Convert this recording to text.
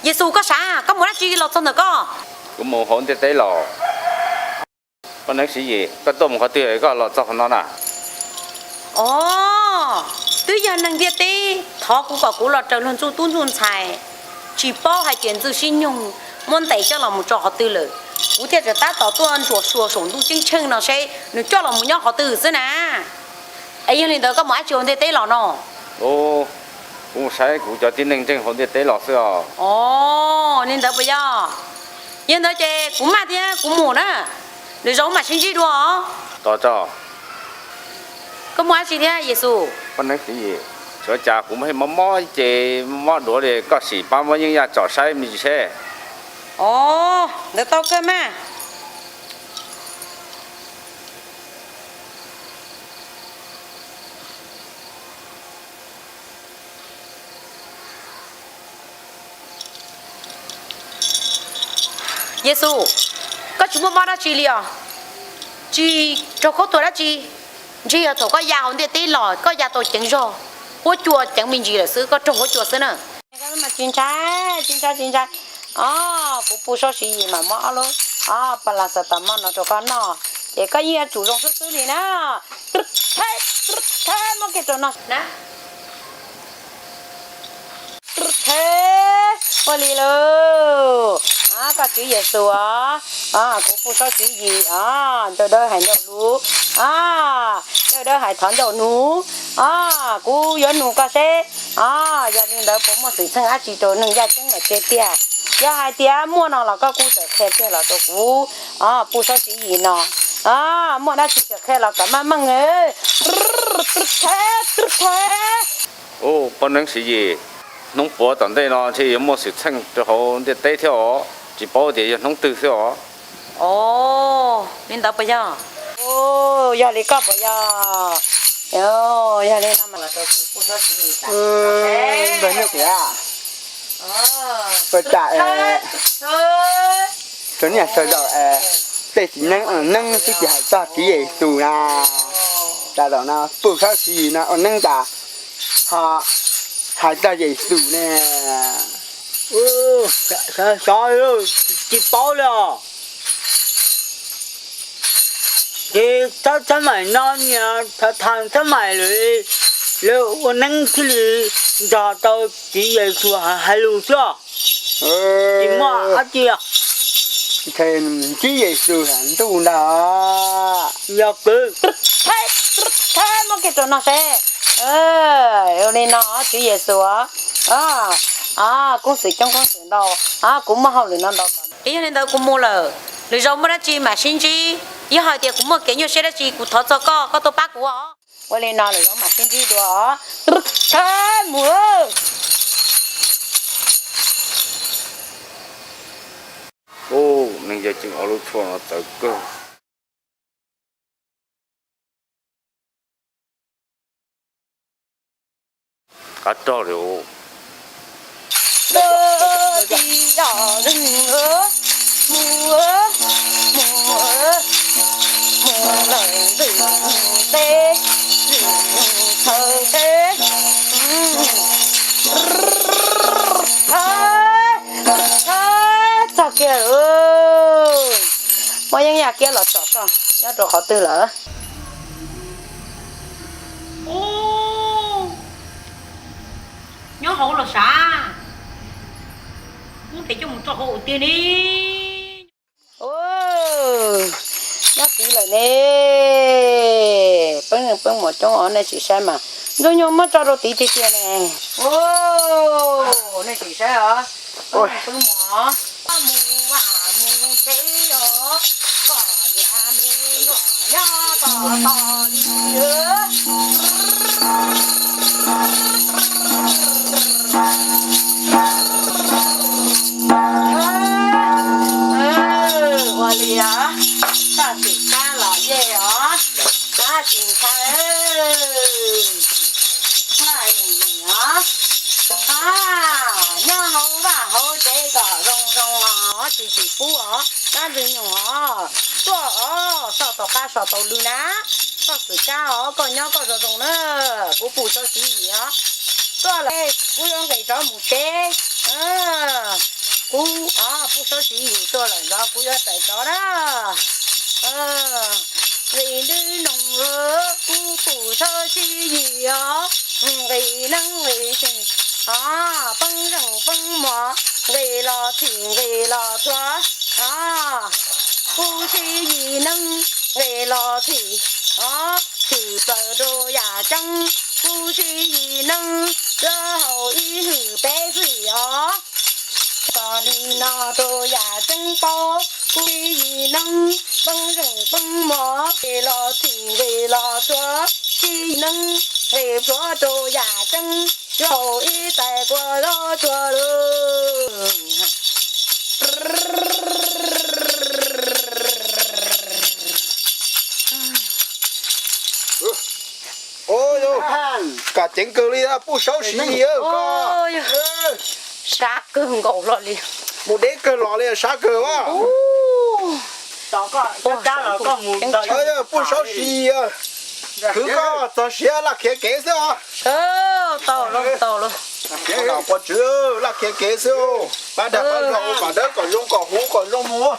Yexus, koj sav, koj mus dab tsi los txog ntawm koj? Kuv mus hauv ntiaj teb los. Poj neeb Siv Yis, koj tuaj mus qhov twg koj los txog qhov no na? Os, twb yog neeg ntiaj teb thov kuv kom kuv los raws luag ntxub tub ntxub ntxhais, tsis paub hais tias ntxwg sib nyoog muab ntes coj los mus tso qhov twg lawm, kuv thiaj tseem tab tom tuaj ntsuas xyuas saum ntuj ceeb tsheej no seb nws coj los mus nyob qhov twg xwb na. Es yog li ntawd koj mus dab tsi hauv ntiaj teb los no? Kuv mus saib kuv cov tib neeg ntseeg hauv ntiaj teb los xwb os. Os, li ntawd puas yog? Yog ntawd ces kuv maj thiab kuv mus na, lwm zaus mam sib ntsib dua os. Tos tso. Koj muaj dab tsi thiab Yexus? Poj neeb Siv Yis, tshuav cas kuv mob mob ces mob duav li, koj sim pab muab yeeb yaj tsom saib me ntsis seb. Os, ntawd tau kawg mas. Yexus, koj tsis muaj mob dab tsi li os? Tsis raug khaub thuas dab tsi? Ntshe yog thaum koj ya hauv ntiaj teb los koj ya tau ceev zog, huab cua ceev me ntsis lawm xwb, koj raug huab cua xwb na. Tsis ntshai, tsis ntshai, tsis ntshai. Os, kuv pub sab Siv Yis mas muab ob lub, os, pas las xas tas moj no rau koj noj, ces koj yeej yuav tsum zoo xwb xwb li na. Muab kiag rau no na. Ua li lauj, koj Tswv Yexus os, kuv pub sab Siv Yis os, ncauj dawb hais ncauj lus, ncauj dawb hais thov ncauj nug, kuv yuav nug koj seb, yog li ntawd puas muaj xwm txheej dab tsi rau neeg yaj ceeb lawm tiag tiag? Yog hais tias muaj no los koj kuj txawm qhia kiag los rau kuv, pub sab Siv Yis no, muaj dab tsi txawm qhia los kom maj meej. Ub, poj neeb Siv Yis, hnub puav tom ntej no ntshe yuav muaj xwm txheej rau hauv ntiaj teb thiab os, tsis paub tias yog hnub twg xwb os. Os, li ntawd puas yog? Yog li koj puas yog? Yog li no mas, ntawm nyuj kuv, ua cas es sawv niaj sawv daus es tej txiv neeb ua neeb xwb tsis hais txog Tswv Yexus na? Cas zaum no pub sab Siv Yis no ua neeb cas ho hais txog Yexus ne? Xyov, tsis paub li os. Ces txhob, txhob maim no nias, thaum txhob maim lawm, lawv ua neeb thiaj li nrog tau Tswv Yexus hais lus xwb. Tsis muaj dab tsi. Ntsib Yexus ntuj ntag. Yog kwv, muab kiag rau no seb. Ua li no Tswv Yexus, koob xwm coob koob xwm ntau, kuv muaj hauj lwm no ntau. Yog li ntawd kuv mus lawm, lwm zaus muaj dab tsi mam sib ntsib. Yog hais tias kuv muaj kev nyuaj siab dab tsi kuv thov txog koj, koj tuaj pab kuv os. Ua li no lwm zaus mam sib ntsib dua os. Mus. Ub, neeg yawg ceev ua lub tshuaj no txawv kawg. Qab rog li. Txog kiag lawm. Muab yeeb yaj kiab los tsom txog nyob rau qhov twg lawm. Ub, nyob hauv los sav. Ub, tes coj mus tso hauv ua tiag ne. Nyob tid lawm ne. Peb, peb mus coob os, nej sim saib mas. Ntxwg nyoog muab tso rau tid tiag tiag ne. Nej sim saib os. Peb mus os. Mus vam mus tsev os. Kom niam me nyuam nyob tos tos li. Ua li os, txoj kev kab los yej os, kab tsis ntshai. Nyob hauv vaj hauv tsev kom zoo zoo os, tsis tsis pub os, kab ntxwg nyoog os. Tuaj os, soj tom qab soj tau lw na. Koj xwm kab os, koj nyob koj zoo zoo na. Kuv pum sawv siv yim os. Tuaj lawm, kuv yuav nqis rov mus tsev. Kuv pum sawv siv yim tuaj lawm ntawd kuv yuav tawm rov na. Nqis ntws noog, kuv pum sawv siv yim os. Nqis neeb nqis tshis, poob zeej poob mos, nqis los txhim nqis los txhua. Kuv siv yim neeb nqis los txhim, tshwm plaws rau yam tseeb. Kuv siv yim neeb, yuav haus ib hwm peb hwm os. Kom li no rau yam tseeb paub, kuv siv yim neeb, poob zeej poob mos, nqis los txhim nqis los txhua. Siv yim neeb, nqis plhuav rau yam tseeb, yuav haus ib tais kua zaub tsuag lawm. Kam ceev kawg li, pum sawv siv yim. Sab kawg nkaus los li. Mus deb kawg los li, sab kawg a. Pum sawv siv yim, khwv koj txog siav laj khiav kev xwb os. Tau lawm, tau lawm. Laj khiav kev xwb, pab dag pab zog ua kom dawb kom zoo kom huv kom zoo mus.